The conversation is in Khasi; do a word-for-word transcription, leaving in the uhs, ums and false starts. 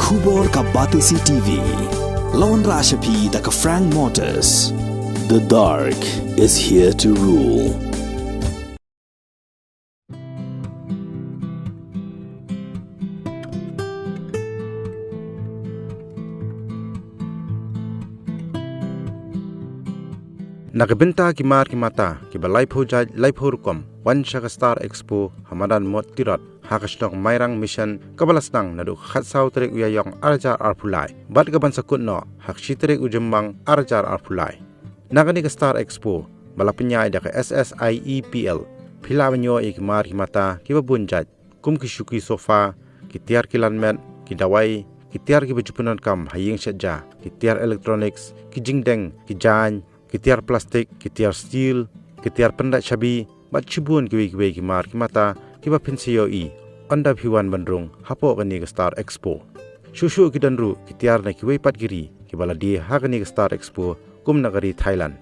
Khubor ka Batesi T V. Lawan Rashapi da ka Frank Motors. The dark is here to rule. Na ka bynta ki mar ki mata, ki ba laiphew jait, laiphew rukom, wan sha ka Star Expo, ha madan Mot Tirot, ha ka shnong Mairang Mission, ka ba la sdang naduh ka khatsaw tarik u Ïaïong arhajar arphew lai, bad ka ban sa kut noh, ha ka shi tarik u Jymmang arhajar arphew lai. Na kane ka Star Expo, ba la pynïaid da ka S S I E P L, phi lah ban ïoh ïa ki mar ki mata, ki ba bun jait, kum ki shuki sofa, ki tiar ki lanmet, ki dawai, ki tiar ki ba ju pyndonkam ha ïing shet ja, ki tiar electronics, ki jingdeng, ki jaiñ, ki tiar plastik, ki tiar steel, ki tiar pyndait shabi, bad shibun kiwei kiwei ki mar ki mata, ki ba phin sa ïohi, ynda phi wan ban rung, hapoh kane ka Star Expo. Shuh shuh ki don ruh, ki tiar na kiwei pat ki ri, ki ba la die ha kane ka Star Expo, kum na ka ri Thailand.